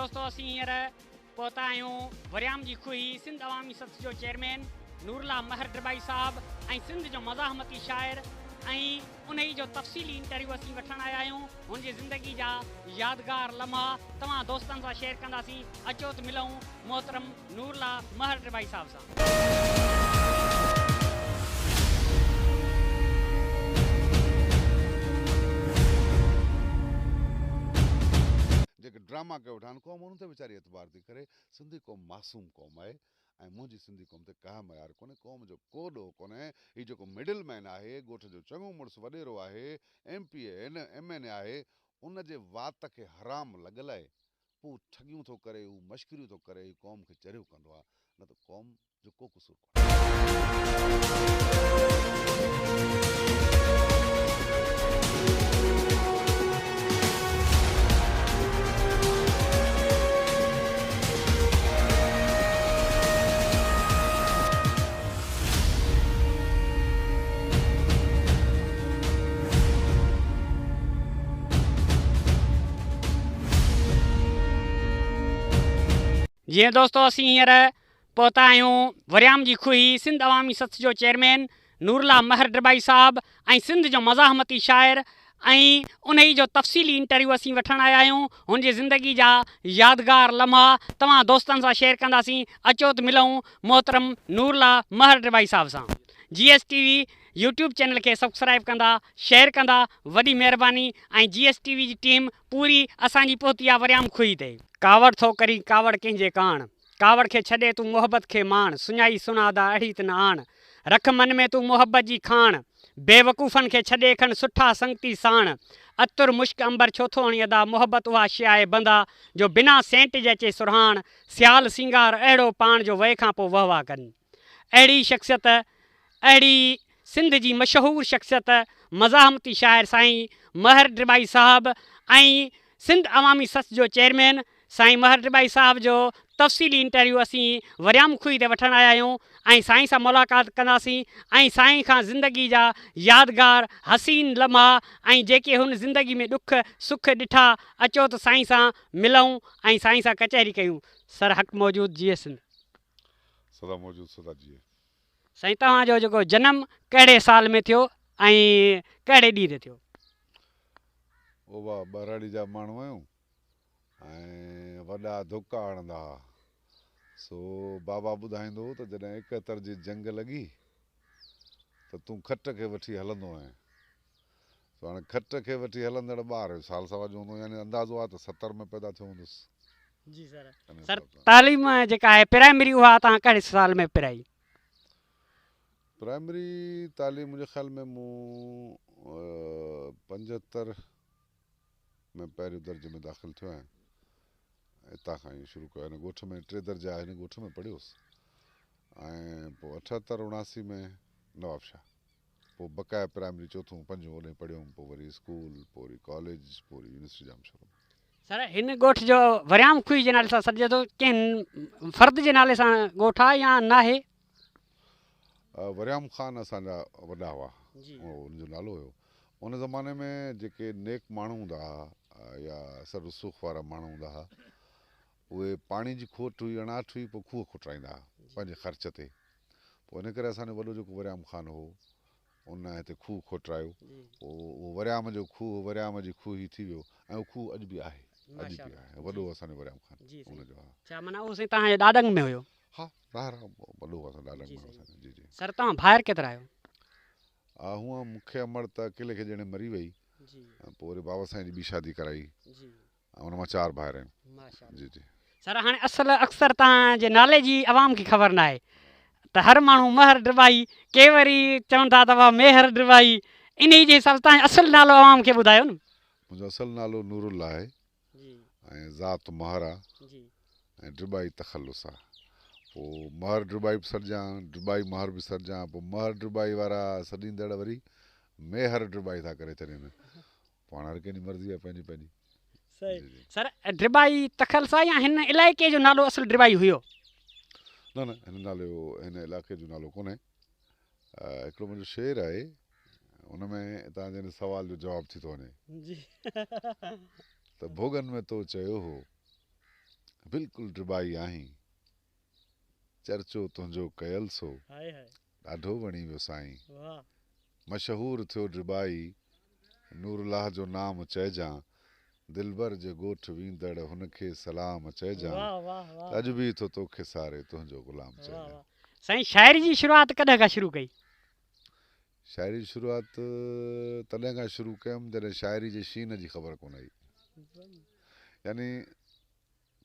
دوستو اسين هينئر پهتا آهيون وريام جي کوهي سنڌ عوامي سٿ جو چيئرمين نورالله مهر ڊٻائي صاحب ۽ سنڌ جو مزاحمتي شاعر ۽ انهي جو تفصيلي انٽرويو اسين وٺڻ آيا آهيون هن جي زندگي جا يادگار لمحا توهان دوستن سان شيئر ڪنداسين اچو ته ملون محترم نورالله مهر ڊٻائي صاحب سان. جيڪي ڊراما ڪيو ويٺا آهن قوم انهن تي ويچاري اعتبار ٿي ڪري سنڌي قوم معصوم قوم آهي ۽ منهنجي سنڌي قوم تي ڪا ميار ڪونهي قوم جو ڪو ڏوهه ڪونهي هي جيڪو مڊل مين آهي ڳوٺ جو چڱو مڙس وڏيرو آهي M P A M N A آهي ان جي وات کي حرام لڳل آهي پوء ٺڳيون ٿو ڪري هو مشڪريون ٿو ڪري هي قوم کي چريو ڪندو آهي نه ته قوم جو ڪو قصور ڪونهي. جيئن دوستو اسين هينئر پهتا آهيون وريام جي کوهي سنڌ عوامي سٿ جو چيئرمين نورالله مهر ڊٻائي صاحب ۽ سنڌ جو مزاحمتي شاعر ۽ انهي جو تفصيلي انٽرويو اسين وٺڻ آيا آهيون هن جي زندگي جا يادگار لمحا توهان دوستن سان شيئر ڪنداسين اچو ته ملون محترم نورالله مهر ڊٻائي صاحب سان جي S T V YouTube channel کي سبسڪرائب ڪندا شيئر ڪندا وڏي مهرباني ۽ جي ايس ٽي وي جي ٽيم پوري اسان جي پهتي آ وريام کوهي تي. ڪاوڙ ٿو ڪرين ڪاوڙ ڪنهن جي ڪاڻ ڪاوڙ کي ڇڏي تون محبت کي ماڻ سڃائي سڻادا اهڙي ته نه آڻ رک من ۾ تون محبت جي کاڻ بيوقوفن کي ڇڏي کڻ سٺا سنگتي ساڻ عطر مشڪ عنبر ڇو ٿو هڻين ادا محبت اها شيء آهي بندا جو بنا سينٽ جي اچي سرهاڻ سيال سينگار اهڙو پاڻ جو وئي کان پوء وهه واه ڪن. اهڙي شخصيت، اهڙي سنڌ جي مشهور شخصيت مزاحمتي شاعر سائين مهر ڊٻائي صاحب ۽ سنڌ عوامي سٿ جو چيئرمين سائين مهر ڊٻائي صاحب جو تفصيلي انٽرويو اسين وريام کوهي تي وٺڻ آيا آهيون ۽ سائين سان ملاقات ڪنداسين ۽ سائين کان زندگي جا يادگار حسين لمحا ۽ جيڪي هن زندگي ۾ ڏک سک ڏٺا اچو ته سائين سان ملون ۽ سائين سان ڪچهري ڪيون سر حق موجود جيئي سنڌ. سدا موجود سدا جيئي. سائين توهان جو جيڪو جنم ڪهڙي سال ۾ ٿيو ۽ ڪهڙي ڏينهن تي ٿيو؟ او وا ٻهراڙي جا ماڻهو آهيون ۽ وڏا ڌڪا هڻندا ها سو بابا ٻڌائيندو هو ته جڏهن ايڪهتر جي جنگ لڳي ته تون کٽ کي وٺي هلندو هئين سو هاڻي کٽ کي وٺي هلندڙ ٻار سال سوا جو هوندو يعني اندازو آهي ته 70 ۾ پيدا ٿيو هوندس. جي سر. سر تعليم جيڪا آهي پرائمري اها توهان ڪهڙي سال ۾ پرائي؟ پرائمري تعليم منهنجي خيال ۾ مون 75 ۾ پهريون درجي ۾ داخل ٿيو آهيان اتان کان ئي شروع ڪيو هن ڳوٺ ۾ ٽي درجا هن ڳوٺ ۾ پڙهيوس ۽ پوء 78 79 ۾ نوابشاهه پوء بقايا پرائمري چوٿون پنجون اوڏهين پڙهيم پوء وري اسڪول پوء وري ڪاليج پوء وري يونيورسٽي ڄامشورو ۾. سر هن ڳوٺ جو وريام کوهي جي نالي سان سڏجي ٿو ڪنهن فرد جي نالي سان ڳوٺ آهي يا ناهي؟ وريام خان اسان جا وڏا هئا ان جو نالو هيو ان زماني ۾ جيڪي نيڪ ماڻهو هوندا ها يا اثر رسوخ وارا ماڻهو هوندا ها اهي پاڻي جي کوٽ هئي اڻاٺ هئي پوء کوهه کوٽرائيندا ها پنهنجي خرچ تي پوء ان ڪري اسان جو وڏو جيڪو وريام خان هو ان هتي کوهه کوٽرايو پوء اهو وريام جو کوهه وريام جي کوهي ٿي ويو ۽ اهو کوهه اڄ به آهي اڄ به آهي وڏو اسان جو وريام خان ان جو ها. ڇا معنيٰ اهو سائين توهان جي ڏاڏنگ ۾ هيو؟ ها ظاهر آهي وڏو هو اسان ڏاڏنگ ۾ هو اسان جو جي جي. سر توهان ڀائر ڪيترا آهيو؟ ها هونء مون کي امڙ ته اڪيلي کي ڄڻي مري وئي ۽ پوء وري بابا سائين جي ٻي شادي ڪرائي ۽ ان مان چار ڀائر آهيون. جي جي. سر هاڻي اصل اڪثر توهان جي نالي جي عوام کي خبر ناهي ته هر ماڻهو مهر ڊٻائي ڪي وري چون ٿا ته بابا ميهر ڊٻائي انهي جي حساب سان توهان جو اصل نالو عوام کي ٻڌايو نه. منهنجو اصل نالو نور الله آهي ۽ ذات مهر آ ۽ ڊٻائي تخلص آ پوء مهر ڊٻائي به سڏجان ڊٻائي مهر به سڏجان پوء مهر ڊٻائي وارا سڏيندڙ وري ميهر ڊٻائي ٿا ڪري ڇڏين پوء هاڻ هر ڪنهن جي مرضي آ پنهنجي پنهنجي. صحيح سر ڊٻائي تخلص آ يا هن علائقي جو نالو اصل ڊٻائي هيو؟ نه نه هن نالي جو هن علائقي جو نالو ڪونهي هڪڙو منهنجو شعر آهي ان ۾ توهان جي هن سوال جو جواب ٿي ٿو وڃي. جي. ته ڀوڳن ۾ تو چيو هو. بلڪل ڊٻائي آهين. چرچو تنهنجو ڪيل سو ڏاڍو وڻي ويو سائين. مشهور ٿيو ڊٻائي نورالله جو نام چئجان. دلبر جي ڳوٺ ويندڙ هن کي سلام چئجان. ته اڄ به ٿو توکي ساري تنهنجو غلام چئجان. سائين شاعري جي شروعات ڪڏهن کان شروع ڪئي؟ شاعري جي شروعات تڏهن کان شروع ڪيم جڏهن شاعري جي شين جي خبر ڪونه هئي. يعني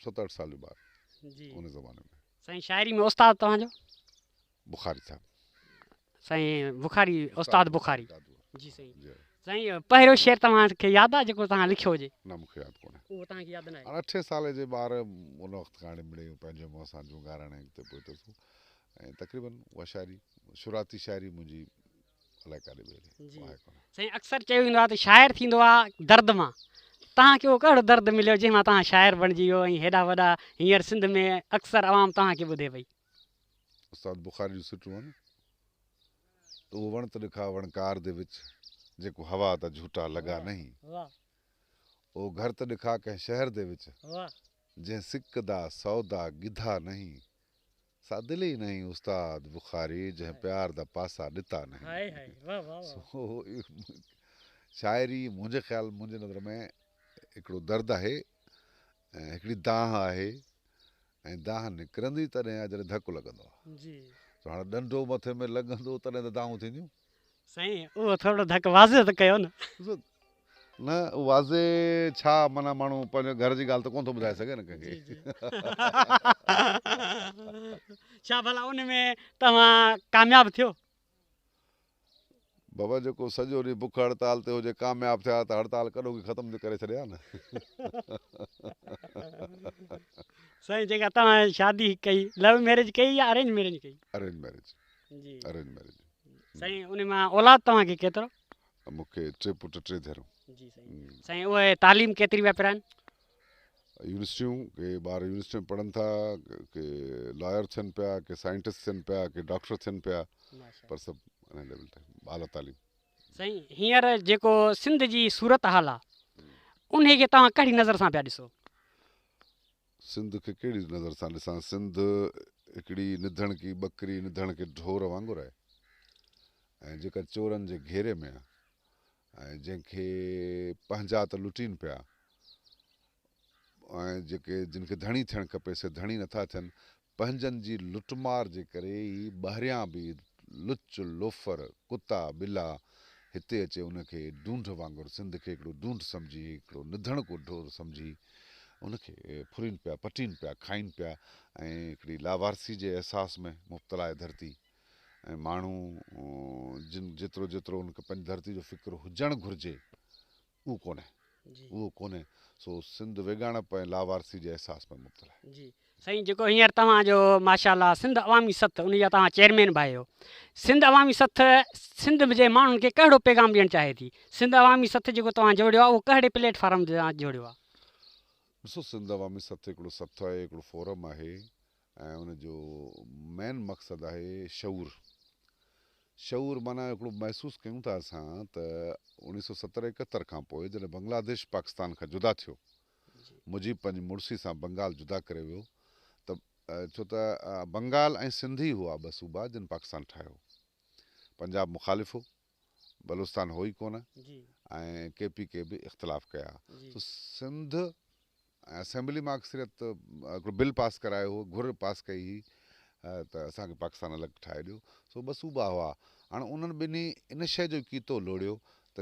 ست اٺ سال جو ٻار ان زماني ۾. سائين شاعري ۾ استاد توهان جو؟ بخاري صاحب. سائين بخاري استاد بخاري جي سائين. سائين پهريون شعر توهان کي ياد آ جيڪو توهان لکيو هجي؟ نه مون کي ياد ڪونهي. اهو توهان کي ياد ناهي. هاڻ اٺين سالي جي ٻار ان وقت کان هاڻي مڙئي پنهنجي منهن سان جهونگارڻ ۽ اڳتي پوئتي سو ۽ تقريبن اها شاعري شروعاتي شاعري منهنجي الائي ڪاڏي وئي جي سائين اڪثر چيو ويندو آهي ته شاعر ٿيندو آهي درد مان توهان کي اهو ڪهڙو درد مليو جنهن مان توهان شاعر بڻجي ويو ۽ هيڏا وڏا هينئر سنڌ ۾ اڪثر عوام توهان کي ٻڌي پئي. استاد بخاري جون سٽون آهن ته اهو وڻ ته ڏکا وڻڪار the وچ جيڪو هوا دا جهوٽا لڳا نهين اهو گهر ته ڏکا ڪنهن شهر the وچ جنهن سڪ دا سودا ڳڌا نهين سا دل ئي نهين استاد بخاري جنهن پيار دا پاسا ڏتا نهين. سو شاعري منهنجي خيال منهنجي نظر ۾ هڪڙو درد آهي ۽ هڪڙي دانهن آهي ۽ دانهن نڪرندي تڏهن آهي جڏهن ڌڪ لڳندو آهي. سو هاڻي ڏنڊو مٿي ۾ لڳندو تڏهن ته دانهون ٿينديون. سائين اهو ٿورڙو ڌڪ واضح ته ڪيو نه. نه واضح ڇا معنيٰ ماڻهو پنهنجي گهر جي ڳالهه ته ڪونه ٿو ٻڌائي سگهي نه ڪنهن کي. ڇا ڀلا ان ۾ توهان ڪامياب ٿيو؟ بابا جيڪو سڄو ڏينهن بک هڙتال تي هجي ڪامياب ٿيا ته هڙتال ڪڏهوڪي ختم ڪري ڇڏي ها نه. سائين جيڪا توهان شادي ڪئي لو ميريج ڪئي يا ارينج ميريج ڪئي؟ Arrange marriage arrange marriage. سائين ان مان اولاد توهان کي ڪيترو؟ مون کي ٽي پٽ ٽي ڌيئرون. جي سائين. سائين اهي تعليم ڪيتري پيا پرائن؟ يونيورسٽيون، ڪي ٻار يونيورسٽي ۾ پڙهن ٿا، ڪي لائر ٿين پيا، ڪي سائنٽسٽ ٿين پيا، ڪي ڊاڪٽر ٿين پيا پر سڀ انهي ليول تي اعليٰ تعليم. سائين هينئر جيڪو سنڌ جي صورتحال آ انهي کي توهان ڪهڙي نظر سان پيا ڏسو؟ سنڌ کي ڪهڙي نظر سان ڏسان، سنڌ هڪڙي نڌڻڪي ٻڪري نڌڻڪي ڍور وانگر آهي ۽ جيڪا چورن جي گهيري ۾ آهي ۽ جنهن کي پنهنجا ته لٽين پيا ۽ جيڪي جن کي ڌڻي ٿيڻ کپي سي ڌڻي نٿا ٿين، پنهنجن جي لٽمار جي ڪري ئي ٻاهريان به لچ لوفر ڪتا ٻلا هتي اچي ان کي ڊونڍ وانگر سنڌ کي هڪڙو ڊونڍ سمجهي هڪڙو نڌڻڪو ڍور سمجهي ان کي ڦرين پيا پٽين پيا کائين پيا ۽ هڪڙي لاوارثي جي احساس ۾ مبتلا آهي ڌرتي ۽ ماڻهو جن جيترو جيترو ان کي پنهنجي ڌرتي جو فڪر هجڻ گهرجي اهو ڪونهي اهو ڪونهي سو سنڌ ويڳاڻپ ۽ لاوارثي جي احساس ۾ مبتلا آهي. جي سائين جيڪو هينئر توهان جو ماشاء الله سنڌ عوامي سٿ ان جا توهان چيئرمين به آهيو سنڌ عوامي سٿ سنڌ جي ماڻهن کي ڪهڙو پيغام ڏيڻ چاهي ٿي سنڌ عوامي سٿ جيڪو توهان جوڙيو آهي اهو ڪهڙي پليٽ فارم تي جوڙيو آهي. ڏسو سنڌ عوامي سٿ هڪڙو سٿ آهي هڪڙو فورم آهي ۽ ان جو مين مقصد آهي شعور شعور معنيٰ هڪڙو محسوس ڪيون ٿا اسان ته اوڻيهه سو ستر ايڪهتر کان پوء جڏهن بنگلاديش پاڪستان کان جدا ٿيو مجيب پنهنجي مڙسي سان بنگال جدا ڪري ويو ته ڇو ته بنگال ۽ سنڌ ئي هئا ٻه صوبا جن پاڪستان ٺاهيو پنجاب مخالف هو بلوچستان هو ئي ڪونه ۽ ڪي پي ڪي به اختلاف ڪيا سو سنڌ ۽ اسيمبلي مان اڪثريت هڪڙو بل پاس ڪرايو هو گهر پاس ڪئي هئي ته اسان کي پاڪستان الڳ ٺاهي ڏيو سو ٻه صوبا هئا هاڻ انهن ٻنهي ان شيء جو ڪيتو لوڙيو ته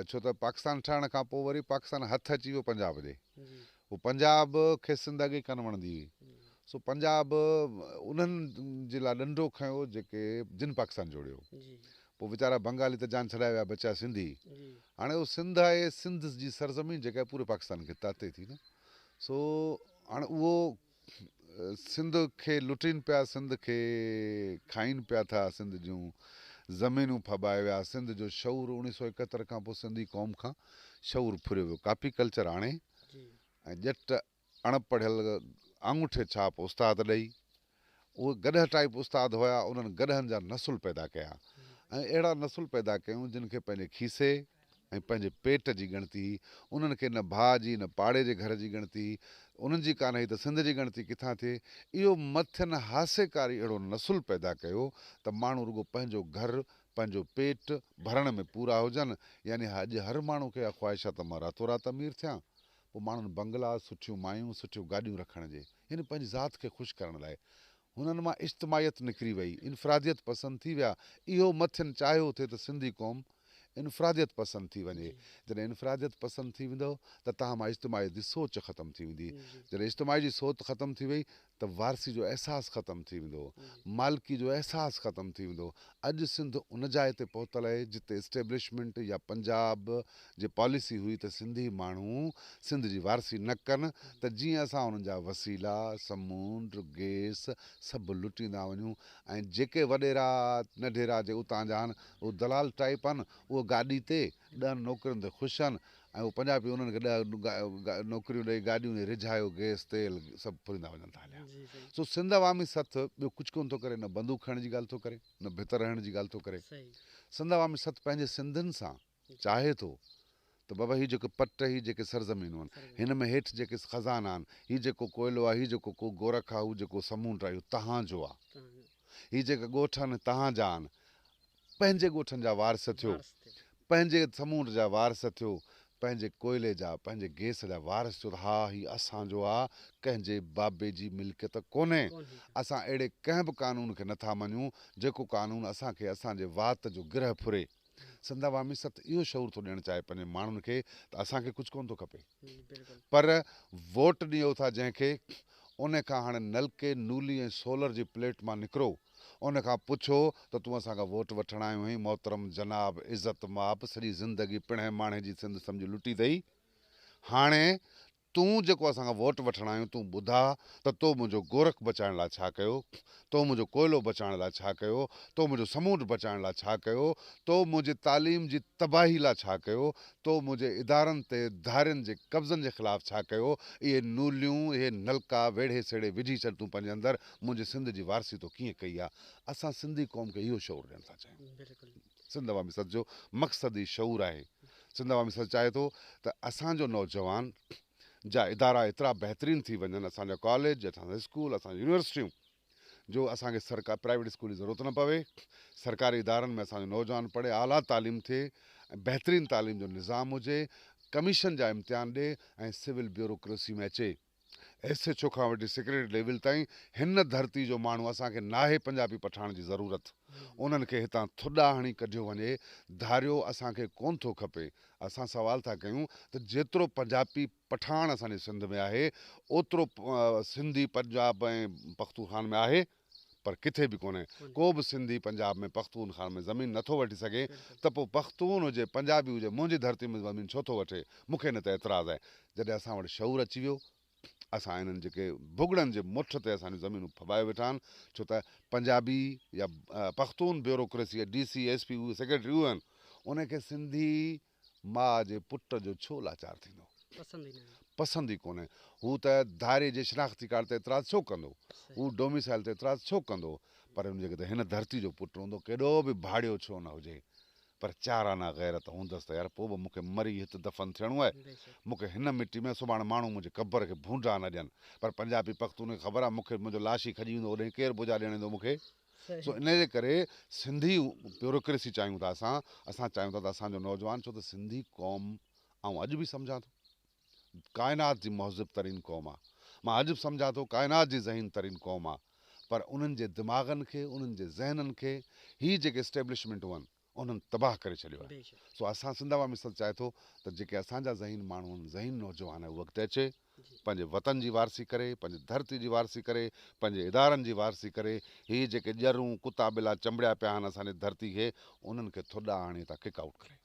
ڇو ته پاڪستان ٺهڻ کان پوء وري پاڪستان هٿ اچي ويو پنجاب جي پوء پنجاب کي سنڌ اڳي ڪانه وڻندي هئي سو پنجاب انهن جي لاء ڏنڊو کنيو جيڪي جن پاڪستان جوڙيو پوء ويچارا بنگالي ته جان ڇڏائي ويا بچيا سنڌي. هاڻي اهو سنڌ آهي سنڌ جي سرزمين جيڪا آهي پوري پاڪستان کي تاتي ٿي نه سو هاڻي اهو سنڌ کي لٽين پيا سنڌ کي کائين پيا ٿا سنڌ جون زمينون ڦٻائي ويا سنڌ جو شعور اوڻيهه سو ايڪهتر کان پوء سنڌي قوم کان شعور ڦريو ويو ڪاپي ڪلچر آڻي ۽ ڄٽ اڻ پڙهيل آڱوٺي ڇاپ استاد ڏئي، اهي گڏهه ٽائيپ استاد هيا، انهن گڏهن جا نسل پيدا ڪيا ۽ اهڙا نسل پيدا ڪيون جن کي پنهنجي کيسي، ۽ پنهنجي پيٽ جي ڳڻتي هئي. انهن کي نه ڀاء جي نه پاڙي جي گهر جي ڳڻتي هئي. انهن جي ڪانه هئي ته سنڌ جي ڳڻتي ڪٿان ٿئي. اهو مٿين هاسيڪاري اهڙو نسل پيدا ڪيو ته ماڻهو رڳو پنهنجو گهر، پنهنجو پيٽ ڀرڻ ۾ پورا هجن. يعني اڄ هر ماڻهو کي اها خواهش آهي ته مان راتو رات امير ٿيان. پوء ماڻهن بنگلا، سٺيون مايون، سٺيون گاڏيون رکڻ جي يعني پنهنجي ذات کي خوش ڪرڻ لاء هنن مان اجتماعيت نڪري وئي، انفراديت پسند ٿي ويا. اهو مٿين چاهيو ٿي ته سنڌي قوم انفراديت پسند ٿي وڃي. جڏهن انفراديت پسند ٿي ويندؤ ته توهان مان اجتماعيت جي سوچ ختم ٿي ويندي. جڏهن اجتماعي جي سوچ ختم ٿي وئي ته وارثي جو احساس ختم ٿي ويندو، مالڪي جو احساس ختم ٿي ويندو. اڄ سنڌ ان جاء تي پهتل آهي جتي اسٽيبلشمينٽ يا پنجاب جي پاليسي هئي ته سنڌي ماڻهو سنڌ جي وارثي نه ڪن ته جيئن اسان انهن جا وسيلا، سمونڊ، گيس سڀ لٽيندا وڃون ۽ جيڪي وڏيرا نڍيرا جي اتان جا آهن اهي دلال ٽائيپ آهن اهي گاڏي تي ڏهن نوڪرين تي خوش آهن ۽ اهي پنجابي انهن کي ڏهه نوڪريون ڏئي گاڏيون ڏئي رجهايو گيس تيل سڀ ڦريندا وڃن ٿا هليا. سو سنڌ عوامي سٿ ٻيو ڪجهه ڪونه ٿو ڪري نه بندوق کڻڻ جي ڳالهه ٿو ڪري نه ڀتر رهڻ جي ڳالهه ٿو ڪري. سنڌ عوامي سٿ پنهنجي سنڌين سان چاهي ٿو ته بابا هي جيڪي پٽ هي جيڪي سرزمينون آهن هن ۾ هيٺ جيڪي خزانا آهن هي جيڪو ڪوئلو آهي هي جيڪو ڪو گورک آهي هو جيڪو سمونڊ آهي اهو تهان جو آهي هي جيڪي ڳوٺ آهن تهان جا آهن پنهنجي ڳوٺن جا وارث ٿيو پنهنجي سمونڊ جا وارث ٿيو پنهنجي ڪوئلي جا پنهنجي گيس جا وارث ٿيو ته ها هي اسان جو آ ڪنهن جي بابي جي ملڪيت ڪونهي اسان اهڙي ڪنهن به قانون کي نٿا مڃون جيڪو قانون اسان کي اسان جي وات جو گرهه ڦري. سنڌ عوامي ست اهو شعور ٿو ڏيڻ چاهي پنهنجي ماڻهن کي ته اسان کي ڪجهه ڪونه ٿو کپي پر ووٽ ڏيو ٿا جنهن کي ان کان هاڻي نلڪي نولي ۽ سولر جي پليٽ مان نڪرو ان کان پڇو ته تون اسان کان ووٽ وٺڻ آيو آهين محترم جناب عزت ماب سڄي زندگي پڻهين ماڻهي جي سنڌ سمجهي لٽي اٿئي هاڻي تون جيڪو اسان کان ووٽ وٺڻ آيو تون ٻڌاء ته تو منهنجو گورک بچائڻ لاء ڇا ڪيو؟ تو منهنجو ڪوئلو بچائڻ لاء ڇا ڪيو؟ تو منهنجو سمونڊ بچائڻ لاء ڇا ڪيو؟ تو منهنجي تعليم جي تباهي لاء ڇا ڪيو؟ تو منهنجي ادارن تي ڌارين جي قبضن جي خلاف ڇا ڪيو؟ اهي نوليون، اهي نلڪا ويڙهي سيڙهي وجهي ڇڏ تون پنهنجي اندر منهنجي سنڌ جي وارثي تو ڪيئن ڪئي آ؟ اسان سنڌي قوم کي اهو شعور ڏيڻ ٿا چاهيون. سنڌ عوامي سٿ جو مقصد ئي شعور آهي. سنڌ عوامي سٿ چاهي ٿو ته اسان جو نوجوان جا ادارا ايترا بهترين ٿي وڃن، اسان جا ڪاليج، اسان جا اسڪول، اسان جون يونيورسٽيون جو اسان کي سرڪار پرائيويٽ اسڪول جي ضرورت نه پوي، سرڪاري ادارن ۾ اسان جو نوجوان پڙهي، اعليٰ تعليم ٿئي ۽ بهترين تعليم جو نظام هجي، ڪميشن جا امتحان ڏي ۽ سول بيوروڪريسي ۾ اچي. ايس ايڇ او کان وٺي سيڪريٽري ليول تائين هن ڌرتي جو ماڻهو اسان کي ناهي پنجابي پٺاڻ جي ضرورت انهن کي هتان ٿڏا هڻي ڪڍيو وڃي ڌاريو اسان کي ڪون ٿو کپي اسان سوال ٿا ڪيون ته جيترو پنجابي پٺاڻ اسان جي سنڌ ۾ آهي اوترو سنڌي پنجاب ۽ پختونخان ۾ آهي پر ڪٿي به ڪونهي. ڪو به سنڌي پنجاب ۾ پختون خان ۾ زمين نٿو وٺي سگهي ته پوء پختون هجي پنجابي هجي منهنجي ڌرتي ۾ زمين ڇو ٿو وٺي؟ مون کي ان تي اعتراض آهي. جڏهن اسان وٽ شعور اچي ويو اسان انهن جيڪي ڀڳڙن جي مٺ تي اسان جون زمينون ڦٻايو ويٺا آهن ڇو ته پنجابي يا پختون بيوروڪريسي يا ڊي سي ايس پي اهي سيڪريٽري اهي آهن ان کي سنڌي ماء جي پٽ جو ڇو لاچار ٿيندو؟ پسند ئي ڪونهي. هو ته ڌاريي جي شناختي ڪارڊ تي اعتراض ڇو ڪندو؟ هو ڊوميسائل تي اعتراض ڇو ڪندو؟ پر ان جي ته هن ڌرتي جو پٽ هوندو، ڪيڏو به ڀاڙيو ڇو نه هجي، پر چار آنا غيرت هوندس ته يار پوء به مون کي مري هت دفن ٿيڻو آهي. مون کي هن مٽي ۾ سڀاڻ ماڻهو منهنجي قبر کي ڀونڊا نه ڏين. پر پنجابي پختون کي خبر آهي مون کي منهنجو لاش ئي کڄي ويندو اوڏانهن ڪير بجا ڏيڻ ايندو مون کي؟ سو انهيء جي ڪري سنڌي بيوروڪريسي چاهيون ٿا اسان، اسان چاهيون ٿا ته اسان جو نوجوان ڇو ته سنڌي قوم آئون اڄ به سمجهان ٿو ڪائنات جي مهذب ترين قوم آ، مان اڄ به سمجهان ٿو ڪائنات جي ذهين ترين قوم آ پر انهن جي دماغن کي انهن جي ذهنن کي هي جيڪي اسٽيبلشمينٽون آهن انهن تباهه ڪري ڇڏيو آهي. سو اسان سنڌ عوامي سٿ چاهي ٿو ته جيڪي اسان جا ذهين ماڻهو آهن، ذهين نوجوان آهن اهي اڳتي اچي، پنهنجي وطن جي وارثي ڪري، پنهنجي ڌرتي جي وارثي ڪري، پنهنجي ادارن جي وارثي ڪري، هي جيڪي ڄرون، ڪتا ٻلا چنبڙيا پيا آهن اسان جي ڌرتي کي، انهن کي ٿڏا هڻي هتان ڪڪ آئوٽ ڪري.